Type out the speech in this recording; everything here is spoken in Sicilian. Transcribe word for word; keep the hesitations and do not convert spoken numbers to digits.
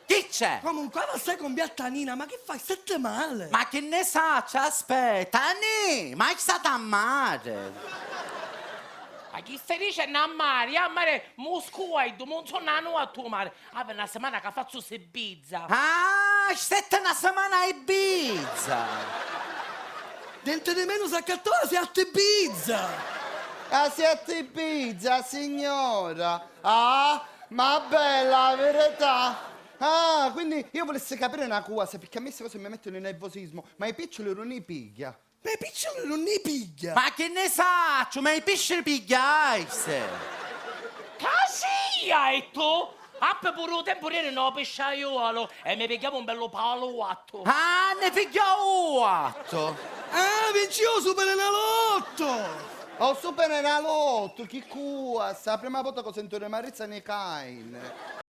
Chi c'è? Comunque, ava stai con biatta Nina, ma chi fai? Stetti male? Ma chi nni sacciu, aspetta, Nì, ma chi stati a mari? Ma chi stai dicennu a mari? A mari Muscu a iddu, ma non sonna a nuattu mari. Havi na simana ca fazzu Sibizza. Ah, stetti na simana a Ibiza! Denti di menu s'accattò a siatti Ibiza! A siatti Ibiza, signora! Ah, ma bella la verità! Ah, quindi io volessi capire una cosa, perché a me queste cose mi mettono in nervosismo, ma i piccioli non li piglia? Ma i piccioli non li piglia! Ma chi nni sacciu, ma i pisci li pigghiaisti! Ca sì, hai tu? Appi puru u tempu di ieri no pisciaiualu e mi pigghiavu un bellu paluattu. Ah, nni pigghiò u attu! Ah, vinciu u Superenalotto! O Superenalotto, chi cuassa, a prima vota ca sentu di Marizza Nicain.